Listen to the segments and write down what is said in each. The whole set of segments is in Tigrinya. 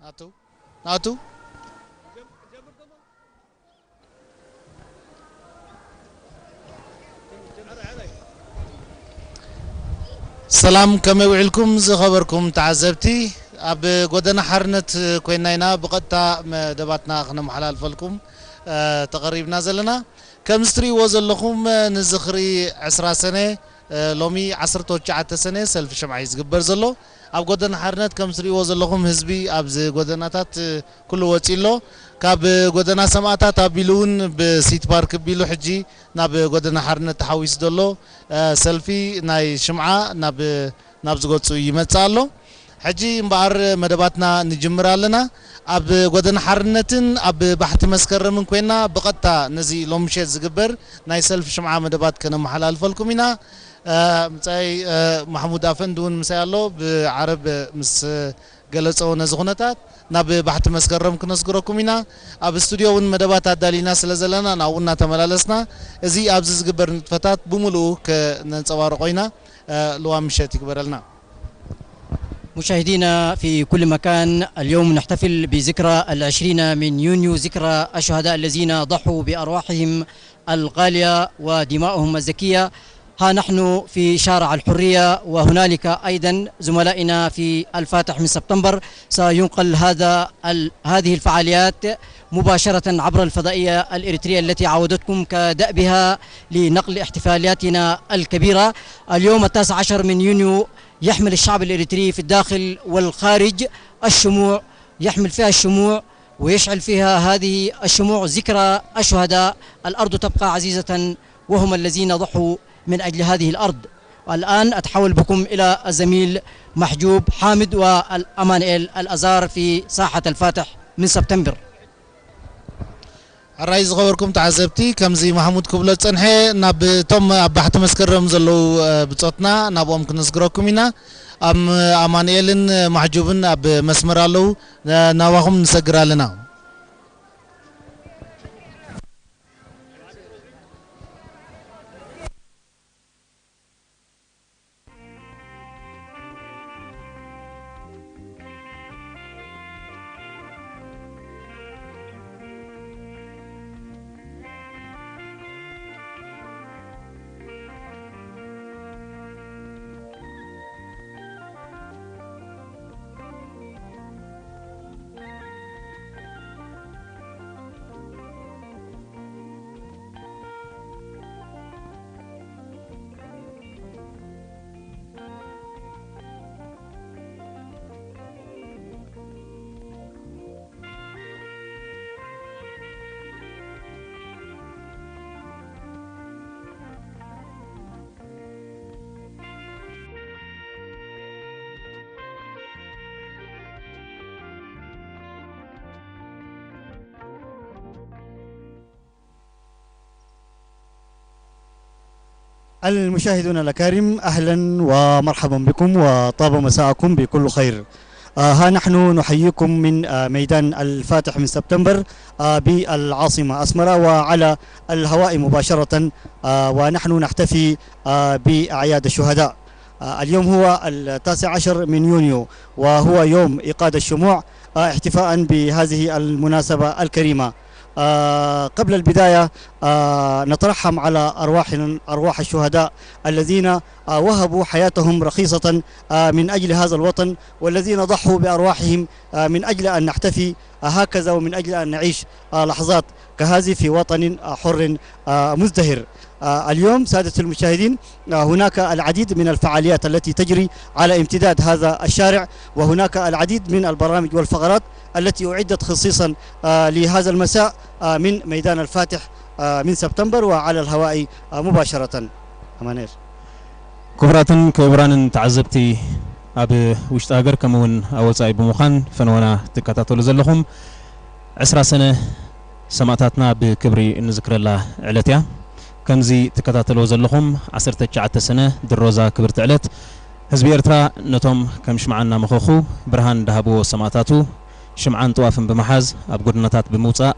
ናቱ ናቱ ሰላም፣ ከመይ ውዒልኩም ዝኸበርኩም ተዓዘብቲ? ኣብ ጎደና ሓርነት ኮይና ኢና ብቐጥታ መደባትና ክነመሓላልፈልኩም፣ እ፣ ተቐሪብና ዘለና። ከም እትርእይዎ ዘለኹም፣ እ፣ ንዝኽሪ ዕስራ ሰነ፣ እ፣ ሎሚ ዓሰርተ ትሽዓተ ሰነ ሰልፊ ሽምዓ እዩ ዝግበር ዘሎ። ኣብ ጎደና ሓርነት ከም እትርእይዎ ዘለኹም ህዝቢ ኣብዚ ጎደናታት፣ እ፣ ኩሉ ወጺኡ ኣሎ። ካብ ጎደና ሰማእታት ኣቢሉ እውን ብሲቲ ፓርክ ኣቢሉ ሕጂ ናብ ጎደና ሓርነት ተሓዊሱ ዘሎ፣ እ፣ ሰልፊ ናይ ሽምዓ ናብ፣ ናብ ዝገጹ ይመጽእ ኣሎ። ሕጂ እምበኣር መደባትና ንጅምር ኣለና። ኣብ ጎደና ሓርነትን ኣብ ባሕቲ መስከረምን ኮይና ብቐጥታ ነዚ ሎሚ ምሸት ዝግበር ናይ ሰልፊ ሽምዓ መደባት ከነመሓላልፈልኩም ኢና። እ፣ ምጻይ፣ እ፣ ማሕሙድ ኣፈንዲ እውን ምሳይ ኣሎ። ብዓረብ ምስ ገለጾ ነዚ ኩነታት ናብ ባሕቲ መስከረም ክነስግረኩም ኢና። ኣብ ስቱድዮ እውን መደባት ኣዳሊና ስለ ዘለና ናብኡ እናተመላለስና እዚ ኣብዚ ዝግበር ንጥፈታት ብምሉኡ ከነንጸባርቆ ኢና። እ፣ ልዋም ምሸት ይግበረልና። مشاهدينا في كل مكان، اليوم نحتفل بذكرى العشرين من يونيو، ذكرى الشهداء الذين ضحوا بأرواحهم الغالية ودماؤهم الزكية. ها نحن في شارع الحرية، وهنالك أيضًا زملائنا في الفاتح من سبتمبر. سينقل هذا ال-، هذه الفعاليات مباشرة عبر الفضائية الإريترية التي عودتكم كدأبها لنقل احتفالياتنا الكبيرة. اليوم التاسع عشر من يونيو يحمل الشعب الإريتري في الداخل والخارج الشموع، يحمل فيها الشموع ويشعل فيها هذه الشموع ذكرى الشهداء. الأرض تبقى عزيزة وهم الذين ضحوا من أجل هذه الأرض. والآن أتحول بكم إلى الزميل محجوب حامد والأمانئيل الأزار في ساحة الفاتح من سبتمبر. ሕራይ ዝኸበርኩም ተዓዘብቲ፣ ከምዚ ማሕሙድ ክብሎ ዝጸንሐ፣ ናብ እቶም ኣብ ባሕቲ መስከረም ዘለዉ፣ እ፣ ብጾትና ናብኦም ክነስግረኩም ኢና። ኣም-፣ ኣማኑኤልን ማሕጁብን ኣብ መስመር ኣለዉ። እ፣ ናባኹም ንሰግር ኣለና። المشاهدون الأكارم، أهلًا ومرحبا بكم وطاب مساءكم بكل خير. آه، ها نحن نحييكم من، آه، ميدان الفاتح من سبتمبر، آه، بالعاصمة أسمرة، وعلى الهواء مباشرة، آه، ونحن نحتفي، آه، بأعياد الشهداء. آه، اليوم هو التاسع عشر من يونيو، وهو يوم إيقاد الشموع، آه، احتفاء بهذه المناسبة الكريمة. آه، قبل البداية، آه، نترحم على أرواحنا، أرواح الشهداء الذين، آه، وهبوا حياتهم رخيصة، آه، من أجل هذا الوطن، والذين ضحوا بأرواحهم، آه، من أجل أن نحتفي، آه، هكذا، ومن أجل أن نعيش، آه، لحظات كهذه في وطن، آه، حر، آه، مزدهر. آه، اليوم سادة المشاهدين، آه، هناك العديد من الفعاليات التي تجري على امتداد هذا الشارع، وهناك العديد من البرامج والفقرات التي أعدت خصيصًا، آه، لهذا المساء، آه، من ميدان الفاتح، آه، من سبتمبر وعلى الهواء، آه، مباشرة. أمانير. ክቡራትን ክቡራንን ተዓዘብቲ፣ ኣብ ውሽጢ ሃገር ከምኡ እውን ኣብ ወጻኢ ብምዃን ፈነወና ትከታተሉ ዘለኹም፣ ዕስራ ሰነ ሰማእታትና ብክብሪ እንዝክረላ ዕለት እያ። ከምዚ ትከታተልዎ ዘለኹም፣ ዓሰርተ ትሽዓተ ሰነ ድሮዛ ክብርቲ ዕለት፣ ህዝቢ ኤርትራ ነቶም ከም ሽምዓ እናመኸኹ ብርሃን ዝሃብዎ ሰማእታቱ ሽምዓን ጥዋፍን ብምሓዝ ኣብ ጎደናታት ብምውጻእ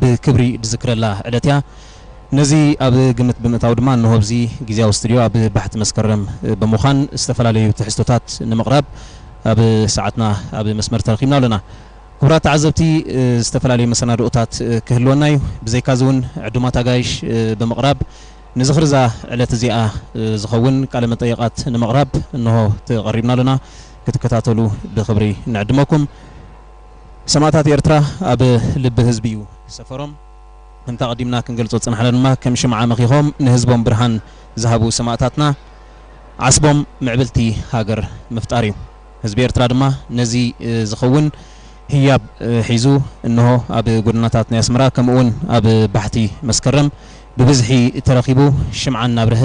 ብክብሪ ዝዝክረላ ዕለት እያ። ነዚ ኣብ ግምት ብምእታው ድማ፣ እንሆ ኣብዚ ግዝያዊ ስቱድዮ ኣብ ባሕቲ መስከረም ብምዃን ዝተፈላለዩ ትሕዝቶታት ንምቕራብ ኣብ ሰዓትና ኣብ መስመር ተረኺብና ኣለና። ክቡራት ተዓዘብቲ፣ እ፣ ዝተፈላለዩ መሰናድኦታት፣ እ፣ ክህልወና እዩ። ብዘይካዚ እውን ዕዱማት ኣጋይሽ፣ እ፣ ብምቕራብ ንዝኽርዛ ዕለት እዚኣ፣ እ፣ ዝኸውን ቃለ መጠይቓት ንምቕራብ እንሆ ተቐሪብና ኣለና። ክትከታተሉ ብኽብሪ ንዕድመኩም። ሰማእታት ኤርትራ ኣብ ልቢ ህዝቢ እዩ ሰፈሮም። ከምታ ቀዲምና ክንገልጾ ዝጸናሕና ድማ ከም ሽምዓ መኺኾም ንህዝቦም ብርሃን ዝሃቡ ሰማእታትና ዓስቦም ምዕብልቲ ሃገር ምፍጣር እዩ። ህዝቢ ኤርትራ ድማ ነዚ፣ እ፣ ዝኸውን ህያብ፣ እ፣ ሒዙ እንሆ ኣብ ጎደናታት ናይ ኣስመራ ከምኡ እውን ኣብ ባሕቲ መስከረም ብብዝሒ ተረኺቡ ሽምዓ እናብርሀ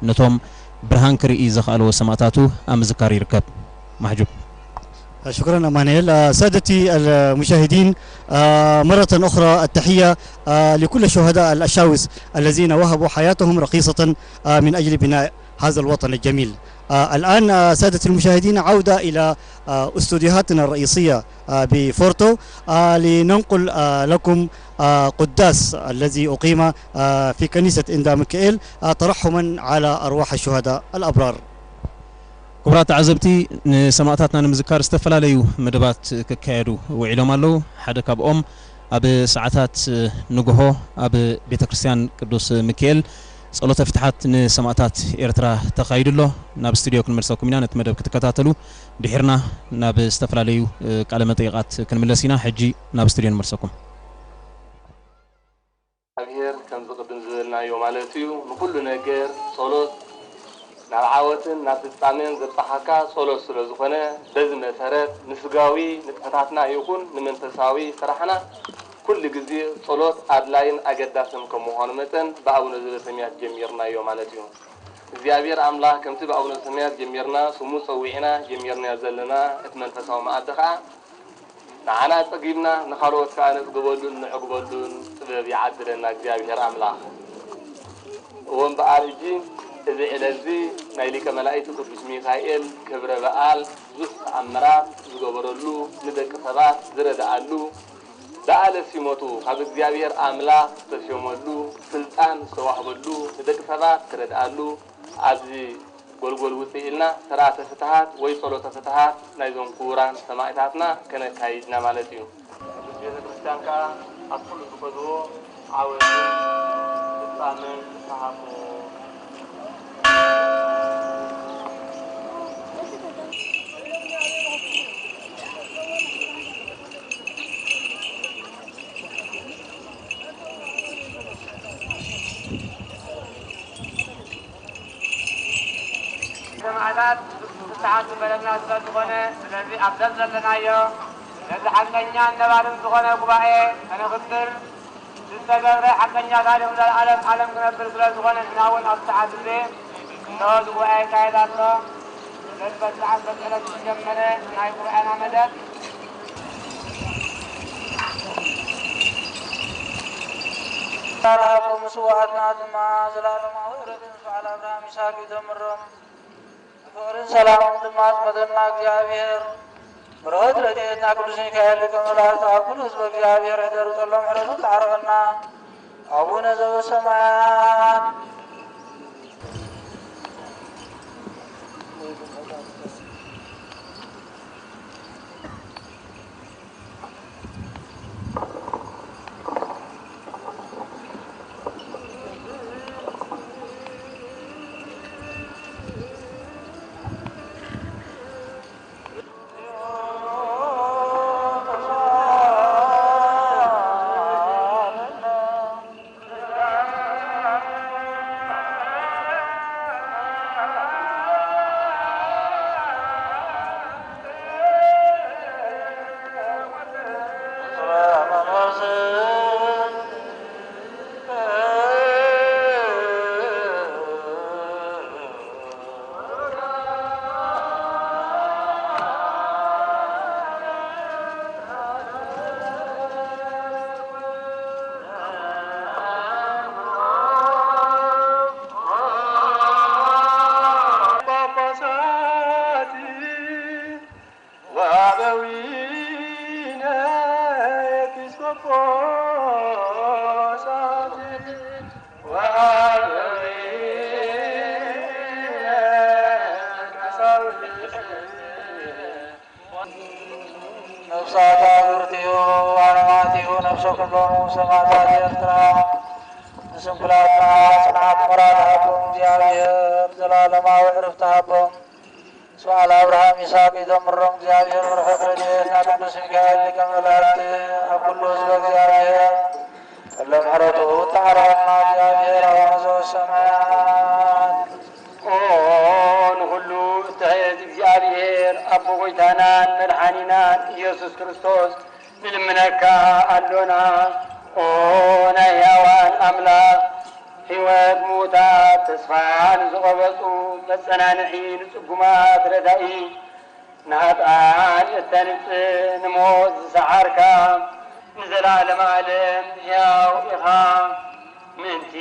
ነቶም ብርሃን ክርኢ ዘኽኣልዎ ሰማእታቱ ኣብ ምዝካር ይርከብ። ማሕጁብ። شكرا أمانيل. آه، سادتي المشاهدين، آه، مرة أخرى التحية، آه، لكل شهداء الأشاوس الذين وهبوا حياتهم رخيصة، آه، من أجل بناء هذا الوطن الجميل. آه، الآن، آه، سادتي المشاهدين، عودة إلى، آه، استوديوهاتنا الرئيسية، آه، بفورتو، آه، لننقل، آه، لكم، آه، قداس الذي أقيم، آه، في كنيسة إندا ميكائيل، آه، ترحما على أرواح الشهداء الأبرار. ክቡራት ተዓዘብቲ፣ ንሰማእታትና ንምዝካር ዝተፈላለዩ መደባት ክካየዱ ውዒሎም ኣለዉ። ሓደ ካብኦም ኣብ ሰዓታት ንግሆ ኣብ ቤተ ክርስቲያን ቅዱስ ሚካኤል ጸሎተ ፍትሓት ንሰማእታት ኤርትራ ተኻይዱ ኣሎ። ናብ ስቱድዮ ክንመልሰኩም ኢና። ነቲ መደብ ክትከታተሉ ድሒርና ናብ ዝተፈላለዩ ቃለ መጠይቓት ክንምለስ ኢና። ሕጂ ናብ ስቱድዮ ንመልሰኩም። እግዚኣብሔር ከምዚ ቅድም ዝበልናዮ ማለት እዩ፣ ንኹሉ ነገር ጸሎት ናብ ዓወትን ናብ ፍጻሜን ዘብጽሓካ ጸሎት ስለ ዝኾነ፣ በዚ መሰረት ንስጋዊ ንጥፈታትና ይኹን ንመንፈሳዊ ስራሕና ኩሉ ግዜ ጸሎት ኣድላይን ኣገዳስን ከም ምዃኑ መጠን ብኣቡነ ዘበሰማያት ጀሚርናዮ ማለት እዩ። እግዚኣብሔር ኣምላኽ ከምቲ ብኣቡነ ዘበሰማያት ጀሚርና ስሙ ጸዊዕና ጀሚርናዮ ዘለና እቲ መንፈሳዊ መኣዲ ኸኣ ንዓና ጸጊብና ንኻልኦት ከኣ ነጽግበሉን ነዕግበሉን ጥበብ ይዓድለና እግዚኣብሔር ኣምላኽ። እወ እምበኣር ሕጂ እዚ ዕለትዚ ናይ ሊቀ መላእክት ቅዱስ ሚካኤል ክብረ በዓል ብዙሕ ተኣምራት ዝገበረሉ ንደቂ ሰባት ዝረድኣሉ በዓለ ሲመቱ ካብ እግዚኣብሔር ኣምላኽ ዝተሸመሉ ስልጣን ዝተዋህበሉ ንደቂ ሰባት ክረድኣሉ ኣብዚ ጎልጎል ውፅእ ኢልና ስርዓተ ፍትሃት ወይ ፀሎተ ፍትሃት ናይዞም ክቡራን ሰማእታትና ከነካይድ ኢና ማለት እዩ። ቅድስት ቤተ ክርስቲያን ከዓ ኣብ ኩሉ ዝኸድዎ ዓወትን ፍጻሜን ትሃቦ። ሰማዕታት ብስሓት ዝበለና ስለ ዝኾነ፣ ስለዚ ኣብ ዘዘለናዮ ነዚ ሓቀኛን ነባርን ዝኾነ ጉባኤ ከነኽብር ዝተገብረ ሓቀኛ ታሪኽ ንዘለኣለም ዓለም ክነብር ስለ ዝኾነ፣ ንሕና እውን ኣብ ሰዓት እዚ እንሆ እዚ ጉባኤ ይካየድ ኣሎ። ስለዚ በዚ ሰዓት በዚ ዕለት ዝተጀመረ ናይ ጉባኤና መደብ ዝሃብኩም ስውኣትና ድማ ዘላለማዊ ዕረፍቲ ምስ በዓል ኣብርሃም ይስሐቅ ይደምሮም። ብፍቕርን ሰላምን ድማ ዝመደና እግዚኣብሔር ምሕረት ረድኤትና ቅዱስ ሚካኤል ሊቀ መላእክት ኣብ ኩሉ ህዝበ እግዚኣብሔር ሕደሩ፣ ጸሎም ሕረሱ ጻዕረና። ኣቡነ ዘበሰማያት ሳታ ግብርቲሁ ኣረማቲሁ ነፍሰ ኩሎም ሰማዕታት ኤርትራ ንስንኩላትና ጽንዓት ሞራል ሃቦም እግዚኣብሔር ዘላለማዊ ዕረፍቲ ሃቦም። ስብዓ ለኣብርሃም ይስሐቅ ይደምሮም እግዚኣብሔር በረኸት ረድኤት ናይ ቅዱስ ሚካኤል ሊቀ መላእክት ኣብ ኩሉ ህዝበ እግዚኣብሔር። እለ ምሕረቱ ተዓረና እግዚኣብሔር ኣቡነ ዘበሰማያት። ኦ ንኹሉ እትሕዝ እግዚኣብሔር ኣቦ ጐይታናን መድሓኒናን ኢየሱስ ክርስቶስ ንልምነካ ኣሎና። ኦ ናይ ሕያዋን ኣምላኽ ሕይወት ምዉታት ተስፋ ንዝቐበጹ መጸናንሒ ንጽጉማት ረዳኢ ንሃጥኣን እተንጽእ ንሞት ዝሰዓርካ ንዘለዓለም ዓለም ሕያው ኢኻ። ምእንቲ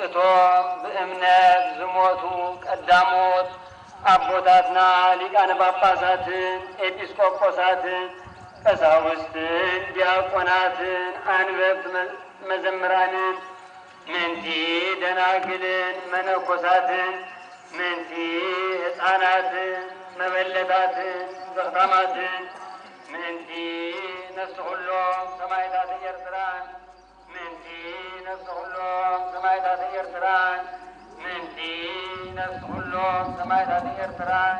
እቶም ብእምነት ዝሞቱ ቀዳሞት ኣቦታትና ሊቃነ ጳጳሳትን ኤጲስቆጶሳትን ቀሳውስትን ዲያቆናትን ኣንበብቲ መ- መዘምራንን ምእንቲ ደናግልን መነኮሳትን፣ ምእንቲ ህፃናትን መበለታትን ዘኽታማትን፣ ምእንቲ ነፍሲ ኩሎም ሰማዕታት ኤርትራን፣ ምእንቲ ነፍሲ ኩሎም ሰማዕታት ኤርትራን፣ ምእንቲ ነፍሲ ኩሎም ሰማዕታት ኤርትራን።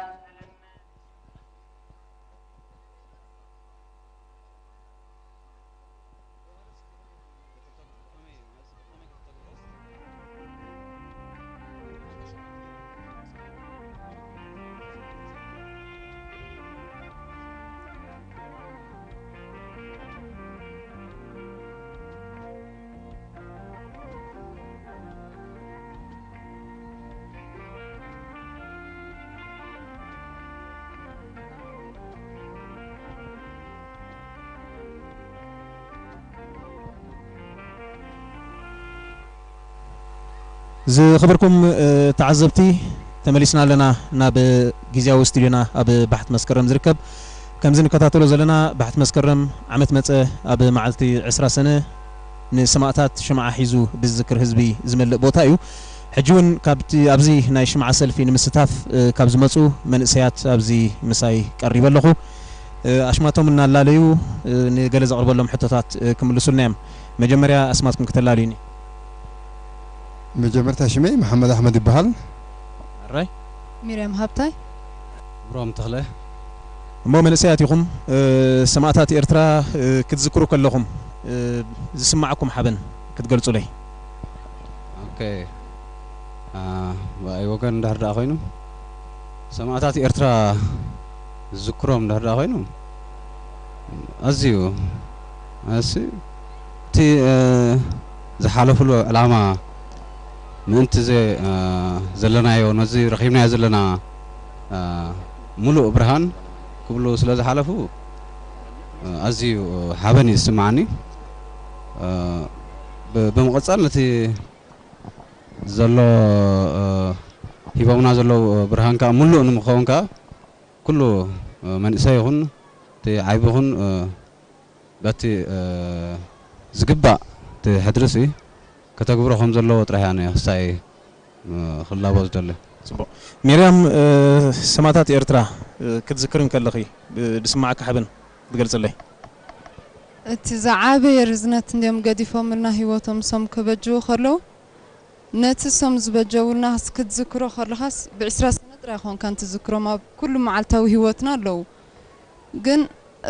ዝኸበርኩም፣ እ፣ ተዓዘብቲ፣ ተመሊስና ኣለና ናብ ግዝያዊ ስቱድዮና ኣብ ባሕቲ መስከረም ዝርከብ። ከምዚ ንከታተሎ ዘለና፣ ባሕቲ መስከረም ዓመት መጸ ኣብ መዓልቲ ዕስራ ሰነ ንሰማእታት ሽምዓ ሒዙ ብዝዝክር ህዝቢ ዝመልእ ቦታ እዩ። ሕጂ እውን ካብቲ ኣብዚ ናይ ሽምዓ ሰልፊ ንምስታፍ፣ እ፣ ካብ ዝመጹ መንእሰያት ኣብዚ ምሳይ ቀሪበ ኣለኹ። እ፣ ኣሽማቶም እናላለዩ፣ እ፣ ንገለ ዘቕርበሎም ሕቶታት፣ እ፣ ክምልሱልና እዮም። መጀመርያ ኣስማትኩም ከተላልዩኒ። መጀመርታ ሽመይ መሓመድ ኣሕመድ ይበሃል። ሕራይ። ሚርያም ሃብታይ። ብሮም ተኽለ። እሞ መንእሰያት ኢኹም፣ እ፣ ሰማእታት ኤርትራ፣ እ፣ ክትዝክሩ ከለኹም፣ እ፣ ዝስማዓኩም ሓበን ክትገልጹለይ። ኦኬ። አ፣ ብኣይ ወገን እንድሕር ደኣ ኮይኑ፣ ሰማእታት ኤርትራ ዝዝክሮም እንድሕር ደኣ ኮይኑ፣ ኣዝዩ፣ ኣዝዩ እቲ፣ እ፣ ዝሓለፉሉ ዕላማ ምእንቲ ዘ-፣ እ፣ ዘለናዮ፣ ነዚ ረኺብናዮ ዘለና፣ እ፣ ሙሉእ ብርሃን ክብሉ ስለ ዝሓለፉ፣ እ፣ ኣዝዩ ሓበን እዩ ዝስምዓኒ። እ፣ ብ-፣ ብምቕጻል ነቲ ዘሎ፣ እ፣ ሂቦምና ዘለዉ፣ እ፣ ብርሃን ከኣ ሙሉእ ንምኸውን ከኣ ኩሉ፣ እ፣ መንእሰይ ይኹን እቲ ዓቢ ይኹን፣ እ፣ በቲ፣ እ፣ ዝግባእ እቲ ሕድርሲ ከተግብሮ ከም ዘለዎ ጥራሕ እያ ኣነ ክሳይ፣ እ፣ ክላቦ ዝደሊ። ጽቡቕ። ሚርያም፣ እ፣ ሰማእታት ኤርትራ፣ እ፣ ክትዝክር እንከለኺ ብ-፣ ዝስምዓካ ሓበን ትገልጽለይ? እቲ ዝዓበየ ርዝነት እንድዮም ገዲፎምልና ህይወቶም እሶም ከበጅዉ ከለዉ፣ ነቲ እሶም ዝበጀዉልና ክትዝክሮ ከለኻስ ብዕስራ ሰነ ጥራይ ኣይኮንካን ትዝክሮም፣ ኣብ ኩሉ መዓልታዊ ህይወትና ኣለዉ። ግን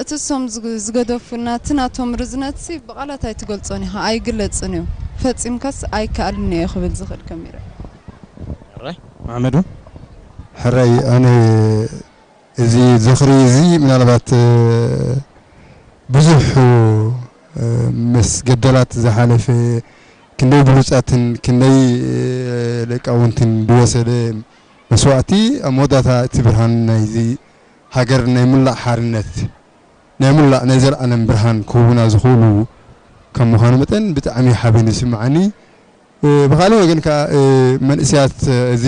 እቲ እሶም ዝግ-፣ ዝገደፉልና እቲ ናቶም ርዝነትሲ ብቓላት ኣይትገልጾን ኢኻ፣ ኣይግለጽን እዩ። ፈጺምካስ ኣይከኣልን እየ ክብል ዝኽእል ከሚረ። ሕራይ። መሓመዱ? ሕራይ፣ ኣነ እዚ ዝኽሪ እዚ ምናልባት፣ እ፣ ብዙሕ፣ እ፣ ምስ ገደላት ዝሓለፈ ክንደይ ብሉጻትን ክንደይ፣ እ፣ ሊቃውንትን ዝወሰደ መስዋእቲ ኣብ መወዳእታ እቲ ብርሃን ናይዚ ሃገር ናይ ሙላእ ሓርነት፣ ናይ ሙላእ ናይ ዘለኣለም ብርሃን ክህቡና ዝኽእሉ ከም ምዃኑ መጠን ብጣዕሚ ሓበን ይስምዓኒ። እ፣ ብኻልእ ወገን ከኣ፣ እ፣ መንእሰያት፣ እ፣ እዚ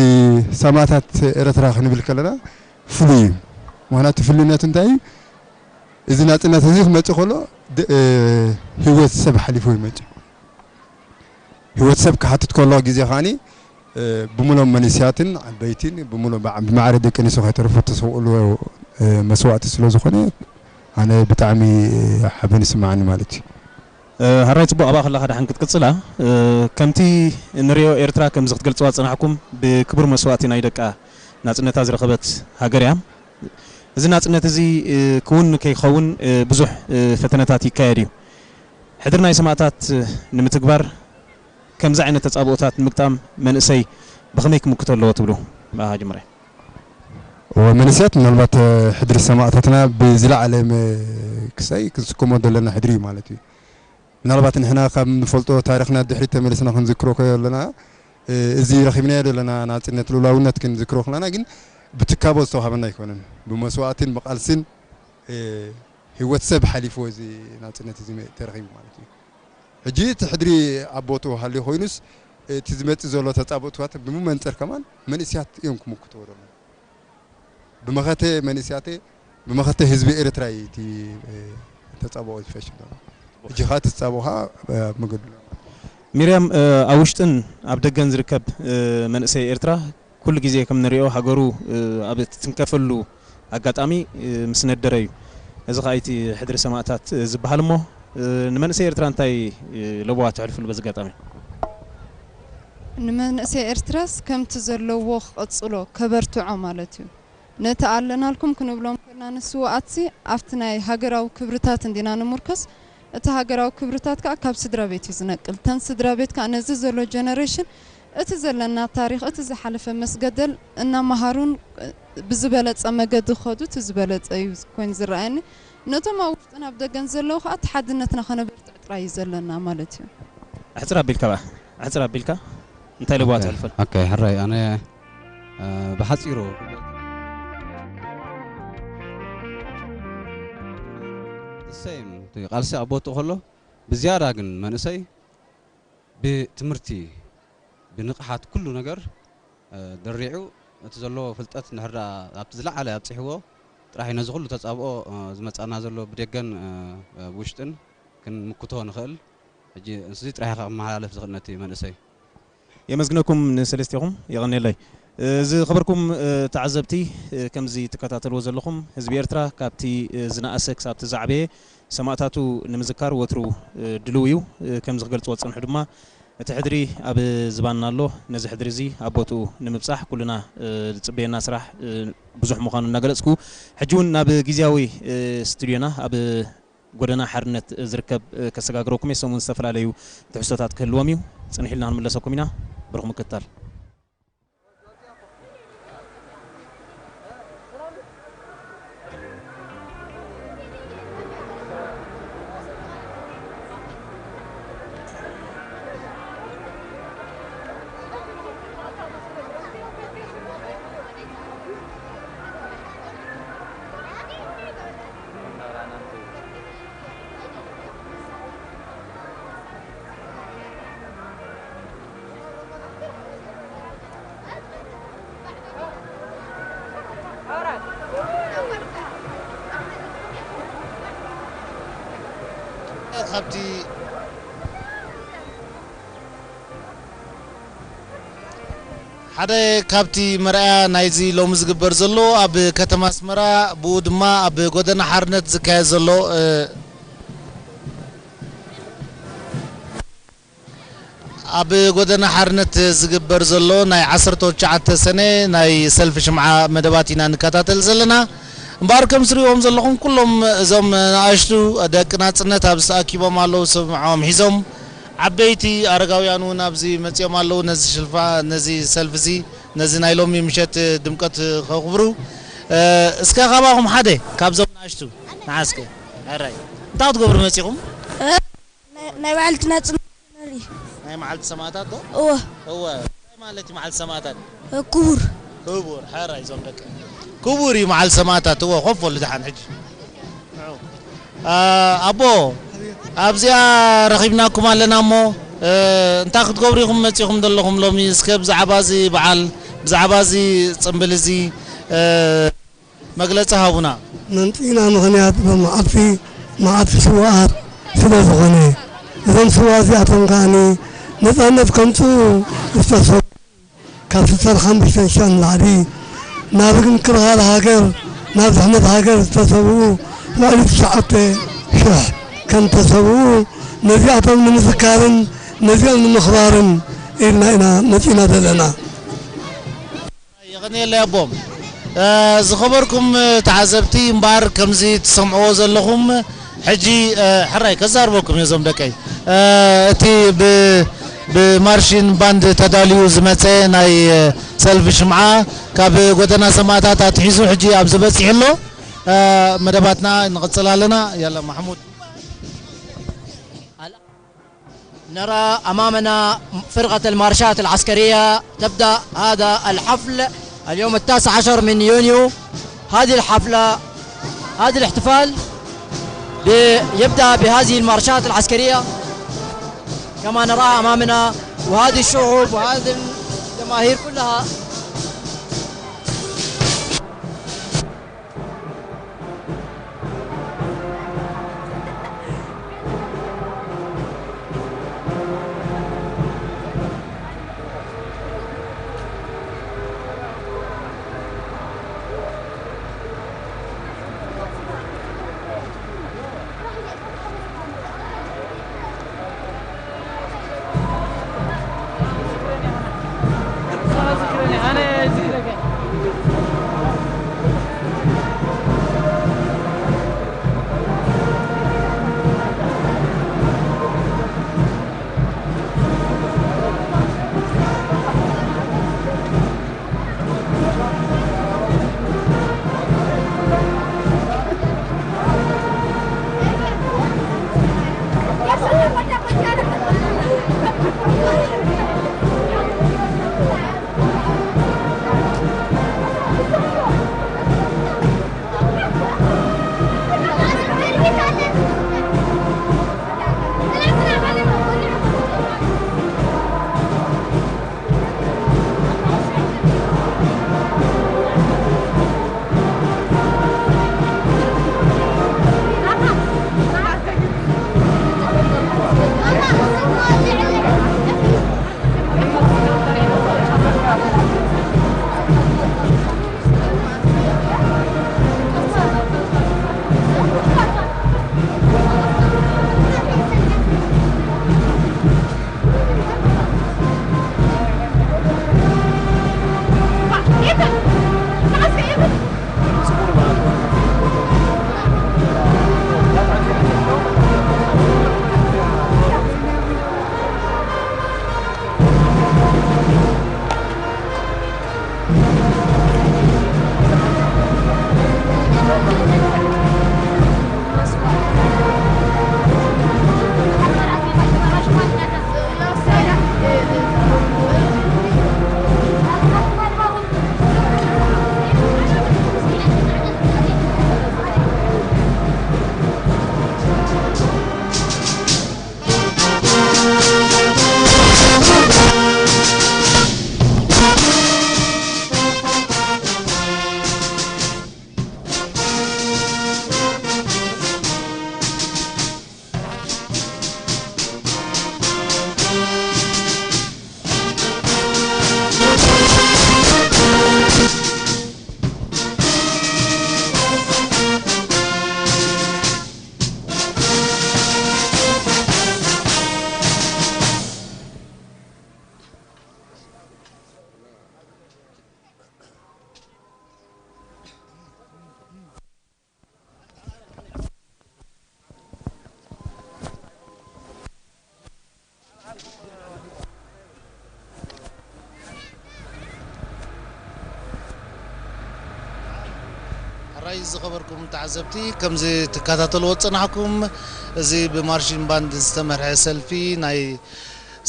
ሰማእታት ኤርትራ ክንብል ከለና ፍሉይ እዩ። ምኽንያቱ ፍሉይነቱ እንታይ እዩ? እዚ ናጽነት እዚ ክመጽእ ከሎ ድ-፣ እ፣ ህይወት ሰብ ሓሊፉ ይመጽእ። ህይወት ሰብ ክሓትት ከሎ ግዜ ከኣኒ፣ እ፣ ብምሎም መንእሰያትን ዓበይትን፣ ብምሎም ብዓ-፣ ብማዕረ ደቂ ኣንስትዮ ከይተረፉ እተሰውእሉ፣ እ፣ መስዋእቲ ስለ ዝኾነ፣ ኣነ ብጣዕሚ ሓበን ይስምዓኒ ማለት እዩ። ሃራይ ጽቡቕ፣ ኣብኣ ከለኻ ደሓን ክትቅጽላ። ከምቲ ንሪኦ ኤርትራ ከምዚ ክትገልጽዋ ዝጸናሕኩም ብክቡር መስዋእቲ ናይ ደቃ ናጽነታ ዝረኸበት ሃገር እያ። እዚ ናጽነት እዚ ክውን ከይኸውን ብዙሕ ፈተነታት ይካየድ እዩ። ሕድሪ ናይ ሰማእታት ንምትግባር ከምዚ ዓይነት ተጻብኦታት ንምግጣም መንእሰይ ብኸመይ ክምክቶ ኣለዎ ትብሉ? ብኣኻ ጅምረ። ወመንእሰያት ምናልባት ሕድሪ ሰማእታትና ብዝለዓለ ክሳይ ክንስከሞ ዘለና ሕድሪ እዩ ማለት እዩ። ምናልባት ንሕና ካብ ንፈልጦ ታሪኽና ድሕሪት ተመሊስና ክንዝክሮ ከለና እዚ ረኺብናዮ ዘለና ናጽነት ልኡላውነት ክንዝክሮ ከለና ግን ብትካቦ ዝተዋህበና ኣይኮነን። ብመስዋእትን ብቓልስን ህይወት ሰብ ሓሊፍዎ እዚ ናጽነት እዚ ተረኺቡ ማለት እዩ። ሕጂ እቲ ሕድሪ ኣብ ቦትኡ ሃልዩ ኮይኑስ እቲ ዝመጽእ ዘሎ ተጻብኦታት ብመንጽር ከማን መንእስያት እዮም ክምክትዎ ዘለዉ። ብመኸተ መንእስያተ ብመኸተ ህዝቢ ኤርትራ እዩ እቲ ተጻብኦ ዝፈሽል ዘሎ። ሕጂ ኸኣ እቲ ተጻብኦ ኸኣ ኣብ መገዱ ኣሎ። ሚርያም ኣብ ውሽጥን ኣብ ደገን ዝርከብ መንእሰይ ኤርትራ ኩሉ ግዜ ከም ንሪኦ ሃገሩ ኣብ እትትንከፈሉ ኣጋጣሚ ምስ ነደረ እዩ። እዚ ኸኣ እቲ ሕድሪ ሰማእታት ዝበሃል እሞ ንመንእሰይ ኤርትራ እንታይ ለበዋ ተሕልፍሉ በዚ ኣጋጣሚ? ንመንእሰይ ኤርትራስ ከምቲ ዘለዎ ክቐጽሎ ከበርትዖ ማለት እዩ። ነቲ ኣለናልኩም ክንብሎም ከለና ንስውኣትሲ ኣብቲ ናይ ሃገራዊ ክብርታት እንዲና ንምርኮስ። እቲ ሃገራዊ ክብርታት ከኣ ካብ ስድራ ቤት እዩ ዝነቅል። ተን ስድራ ቤት ከኣ ነዚ ዘሎ ጀነሬሽን እቲ ዘለና ታሪኽ እቲ ዝሓለፈ መስገደል እናመሃሩን ብዝበለጸ መገዲ ክኸዱ እቲ ዝበለጸ እዩ ኮይኑ ዝረኣየኒ። ነቶም ኣብ ውሽጥን ኣብ ደገን ዘለዉ ከኣ እቲ ሓድነትና ከነበርትዕ ጥራይ እዩ ዘለና ማለት እዩ። ኣሕጽር ኣቢልካ በኣ ኣሕጽር ኣቢልካ እንታይ ለበዋ ተሕልፈል? ኦኬ ሕራይ ኣነ ብሓፂሩ ቃልሲ ኣብ ቦትኡ ከሎ ብዝያዳ ግን መንእሰይ ብትምህርቲ ብንቕሓት ኩሉ ነገር ደሪዑ እቲ ዘለዎ ፍልጠት እንድሕር ኣብቲ ዝለዓለ ኣብፅሕዎ ጥራሕ ነዚ ኩሉ ተፃብኦ ዝመፃና ዘሎ ብደገን ብውሽጥን ክንምክቶ ንኽእል። ሕጂ ንስዚ ጥራሕ ኢኻ ክመሓላለፍ ዝኽእል ነቲ መንእሰይ። የመስግነኩም ንሰለስቴኹም የቐንየለይ። ዝኸበርኩም ተዓዘብቲ ከምዚ ትከታተልዎ ዘለኹም ህዝቢ ኤርትራ ካብቲ ዝነኣሰ ክሳብ እቲ ዝዓበየ ሰማእታቱ ንምዝካር ወትሩ ድልው እዩ። ከምዚ ክገልጽዎ ዝጸንሑ ድማ እቲ ሕድሪ ኣብ ዝባንና ኣሎ። ነዚ ሕድሪ እዚ ኣብ ቦትኡ ንምብጻሕ ኩልና ዝጽበየና ስራሕ ብዙሕ ምዃኑ እናገለጽኩ ሕጂ እውን ናብ ግዝያዊ ስቱድዮና ኣብ ጎደና ሓርነት ዝርከብ ከሰጋግረኩም እየ። ሰሙን ዝተፈላለዩ ትሕዝቶታት ክህልዎም እዩ። ጽንሕ ኢልና ክንምለሰኩም ኢና። ብሩኽ ምክትታል። ካብቲ ሓደ ካብቲ መርኣያ ናይዚ ሎሚ ዝግበር ዘሎ ኣብ ከተማ ኣስመራ ብኡ ድማ ኣብ ጎደና ሓርነት ዝካየድ ዘሎ ኣብ ጎደና ሓርነት ዝግበር ዘሎ ናይ ዓሰርተ ትሽዓተ ሰነ ናይ ሰልፊ ሽምዓ መደባት ኢና ንከታተል ዘለና። እምበኣር ከም ትሪእዎም ዘለኹም ኩሎም እዞም ንኣሽቱ ደቂ ናጽነት ኣብዚ ተኣኪቦም ኣለዉ፣ ስምዖም ሒዞም። ዓበይቲ ኣረጋውያን እውን ኣብዚ መጺኦም ኣለዉ፣ ነዚ ሽልፋ ነዚ ሰልፊ እዚ ነዚ ናይ ሎሚ ምሸት ድምቀት ከኽብሩ። እስከ ካባኹም ሓደ ካብዞም ንኣሽቱ ንዓስከ ሕራይ እንታይ ክትገብሩ መጺኹም? ናይ ባዕልትና ጽምብል ንርኢ። ናይ መዓልቲ ሰማእታት ዶ? እወ። እወ። እንታይ ማለት እዩ መዓልቲ ሰማእታት? ክቡር። ክቡር። ሕራይ እዞም ደቂ ክቡር እዩ መዓልቲ ሰማእታት። እወ ኮፍ በሉ ደሓን ሕጂ። ኣቦ ኣብዚኣ ረኺብናኩም ኣለና እሞ እንታይ ክትገብሩ ኢኹም መፂኹም ዘለኹም ሎሚ? እስከ ብዛዕባ እዚ በዓል ብዛዕባ እዚ ፅምብል እዚ መግለፂ ሃቡና። መምፅኢና ምኽንያት በመዓልቲ መዓልቲ ስውኣት ስለ ዝኾነ እዞም ስውኣት እዚኣቶም ከዓኒ ነፃነት ከምፅኡ ዝተሰው ካብ ስሳን ሓሙሽተን ሽሕን ንላዕሊ ናብ ምክልኻል ሃገር ናብ ድሕነት ሃገር ዝተሰውኡ ልዕሊ ትሽዓተ ሽሕ ከም ተሰውኡ ነዚኣቶም ንምዝካርን ነዚኦም ንምኽባርን ኢልና ኢና መፂና ዘለና። የቐንየለይ ኣቦ። እ፣ ዝኸበርኩም ተዓዘብቲ፣ እምበኣር ከምዚ ትሰምዕዎ ዘለኹም ሕጂ፣ እ፣ ሕራይ ከዛርበኩም እየ እዞም ደቀይ። እ፣ እቲ ብ-፣ ብማርሺን ባንድ ተዳልዩ ዝመጸ ናይ፣ እ፣ ሰልፊ ሽምዓ ካብ ጎደና ሰማእታት ኣትሒዙ ሕጂ ኣብዚ በጺሑ ኣሎ። እ፣ መደባትና ንቕጽል ኣለና። ያላ ማሕሙድ። نرى أمامنا فرقة المارشات العسكرية تبدأ هذا الحفل اليوم التاسع عشر من يونيو. هذه الحفلة، هذا الاحتفال بي-، يبدأ بهذه المارشات العسكرية كما نراها أمامنا، وهذه الشعوب وهذه الجماهير كلها. ሕራይ ዝኸበርኩም ተዓዘብቲ፣ ከምዚ ትከታተልዎ ዝጸናሕኩም፣ እዚ ብማርሺን ባንድ ዝተመርሐ ሰልፊ ናይ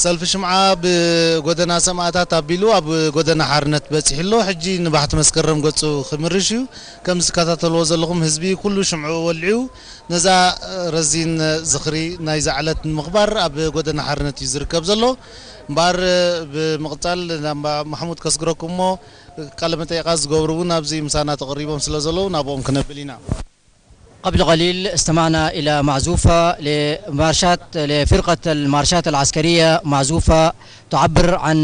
ሰልፊ ሽምዓ ብጎደና ሰማእታት ኣቢሉ ኣብ ጎደና ሓርነት በጺሑ ኣሎ። ሕጂ ንባሕቲ መስከረም ገጹ ክምርሽ እዩ። ከም ዝከታተልዎ ዘለኹም ህዝቢ ኩሉ ሽምዑ ወልዑ ነዛ ረዚን ዝኽሪ ናይዛ ዕለት ንምኽባር ኣብ ጎደና ሓርነት እዩ ዝርከብ ዘሎ። እምበኣር ብምቕጻል ናብ ማሕሙድ ከስግረኩም እሞ ቃለ መጠይቓት ዝገብሩ እውን ኣብዚ ምሳና ተቐሪቦም ስለ ዘለዉ ናብኦም ክነብል ኢና። قبل قليل استمعنا إلى معزوفة لمارشات، لفرقة المارشات العسكرية، معزوفة تعبر عن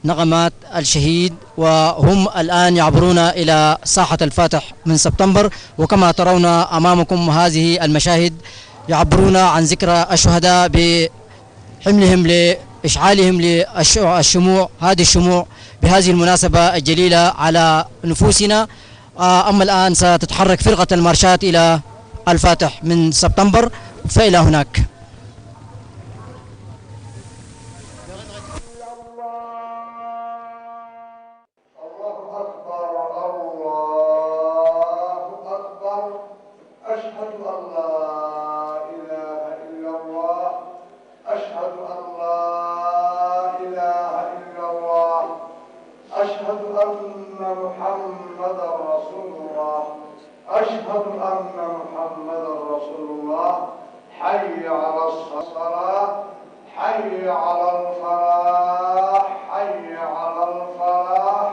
نغمات الشهيد، وهم الآن يعبرون إلى ساحة الفاتح من سبتمبر. وكما ترون أمامكم هذه المشاهد يعبرون عن ذكرى الشهداء بحملهم لإشعالهم للشموع، هذه الشموع بهذه المناسبة الجليلة على نفوسنا. آه، أما الآن ستتحرك فرقة المارشات إلى الفاتح من سبتمبر، فإلى هناك. الله أكبر، الله أكبر. أشهد أن لا إله إلا الله. أشهد أن لا إله إلا الله. أشهد أن محمدا رسول الله. أشهد أن محمدا رسول الله. حي على الصلاة. حي على الفلاح. حي على الفلاح.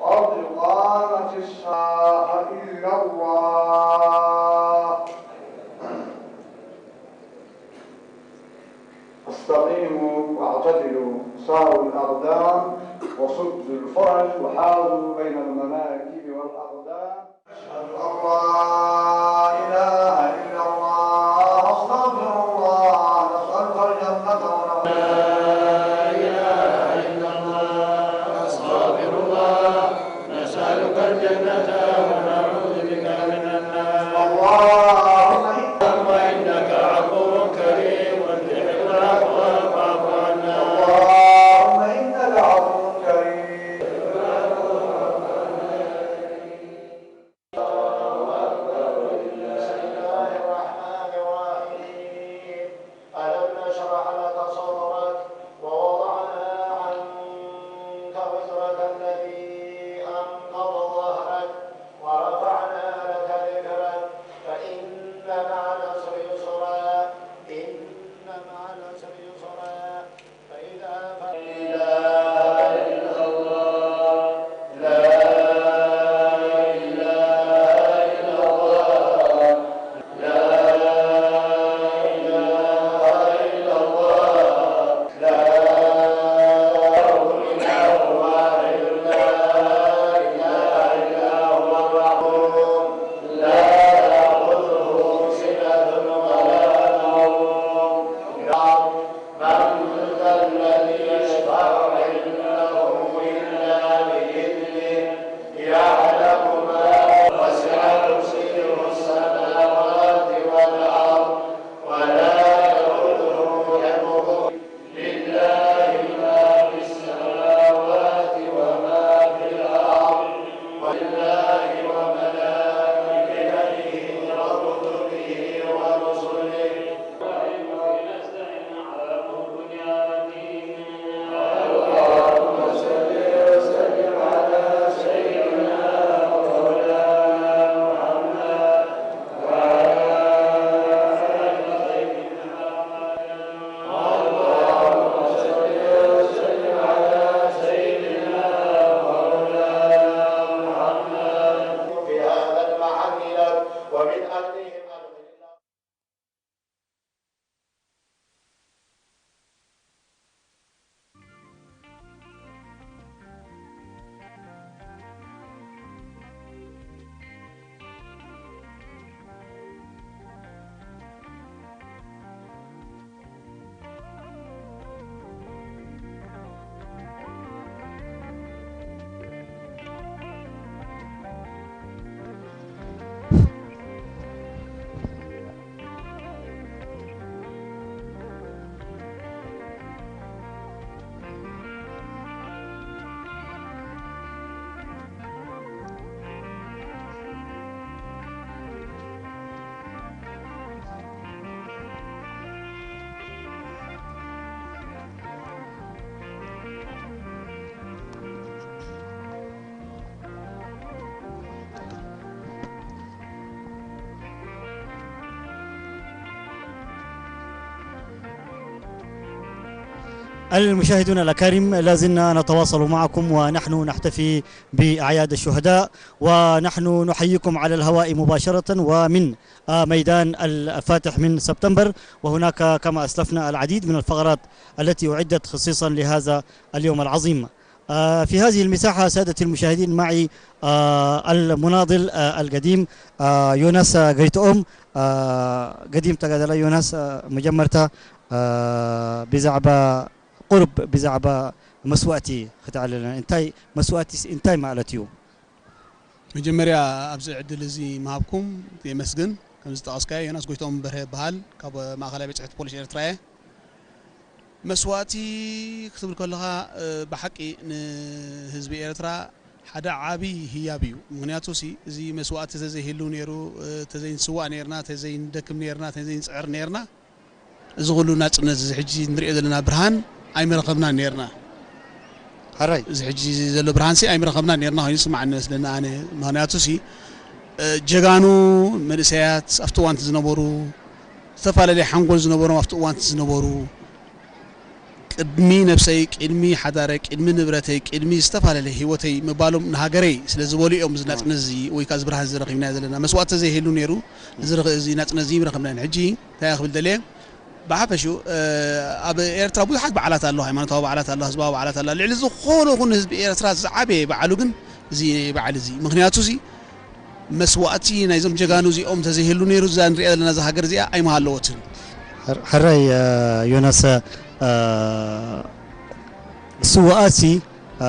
قد قامت الصلاة إلا الله. استقيموا واعتدلوا، ساووا الأقدام وسدوا الفرج وحاذوا بين المناكب والأقدام. أشهد أن لا إله إلا الله، أستغفر الله، نسألك الجنة ونعوذ لا إله إلا الله، أستغفر الله، نسألك الجنة ونعوذ بك من النار. اللهم إنك عفو كريم تحب العفو فاعف عنا. اللهم إنك عفو كريم. بسم الله الرحمن الرحيم. ألم نشرح لك صدرك ووضعنا عنك وزرك الذي أنقض ظهرك المشاهدون الأكارم، لا زلنا نتواصل معكم ونحن نحتفي بأعياد الشهداء، ونحن نحييكم على الهواء مباشرة ومن، آه، ميدان الفاتح من سبتمبر، وهناك كما أسلفنا العديد من الفقرات التي أعدت خصيصًا لهذا اليوم العظيم. آه، في هذه المساحة سادتي المشاهدين معي، آه، المناضل، آه، القديم، آه، ዮናስ ጎይትኦም፣ آه، قديم ተጋዳላይ ዮናስ፣ آه، መጀመርታ፣ آه، ብዛዕባ ቁሩብ ብዛዕባ መስዋእቲ ክተዕልለና። እንታይ መስዋእቲስ እንታይ ማለት እዩ? መጀመርያ ኣብዚ ዕድል እዚ ምሃብኩም የመስግን። ከም ዝጠቐስካዮ ዮናስ ጎይትኦም በርሀ ይበሃል። ካብ ማእኸላይ ቤት ጽሕፈት ፖሊስ ኤርትራ እየ። መስዋእቲ ክትብል ከለኻ፣ እ፣ ብሓቂ ንህዝቢ ኤርትራ ሓደ ዓቢ ህያብ እዩ። ምኽንያቱ ሲ፣ እዚ መስዋእቲ ተዘይህሉ ነይሩ፣ እ፣ ተዘይንስዋእ ነይርና፣ ተዘይንደክም ነይርና፣ ተዘይንጽዕር ነይርና፣ እዚ ኩሉ ናጽነት እዚ ሕጂ ንሪኦ ዘለና ብርሃን ኣይምረኸብናን ነይርና። ሓራይ። እዚ ሕጂ ዘሎ ብርሃንሲ ኣይምረኸብናን ነይርና ኮይኑ ይስምዓኒ መስለኒ ኣነ። ምኽንያቱሲ፣ እ፣ ጀጋኑ መንእሰያት ኣብቲ እዋን ዝነበሩ፣ ዝተፈላለየ ሓንጎል ዝነበሮም ኣብቲ እዋን ዝነበሩ፣ ቅድሚ ነብሰይ፣ ቅድሚ ሓዳረይ፣ ቅድሚ ንብረተይ፣ ቅድሚ ዝተፈላለየ ህይወተይ ምባሎም ንሃገረይ ስለ ዝበሉ እዮም እዚ ናጽነት እዚ ወይ ከኣ እዚ ብርሃን እዚ ረኺብናዮ ዘለና። መስዋእቲ ተዘይህሉ ነይሩ፣ እዚ ረኽ-፣ እዚ ናጽነት እዚ ምረኸብናዮን። ሕጂ እንታይ እየ ክብል ደልየ? ብሓፈሽኡ፣ እ፣ ኣብ ኤርትራ ብዙሓት በዓላት ኣሎ፣ ሃይማኖታዊ በዓላት ኣሎ፣ ህዝባዊ በዓላት ኣሎ። ልዕሊ ዝኾነ ይኹን ህዝቢ ኤርትራ ዝዓበየ በዓሉ ግን እዚ በዓል እዚ። ምኽንያቱ እዚ መስዋእቲ ናይዞም ጀጋኑ እዚኦም ተዘይህሉ ነይሩ፣ እዛ ንሪኣ ዘለና እዛ ሃገር እዚኣ ኣይምሃለወትን። ሕር-፣ ሕራይ፣ እ፣ ዮናስ፣ እ፣ ስውኣትሲ፣ እ፣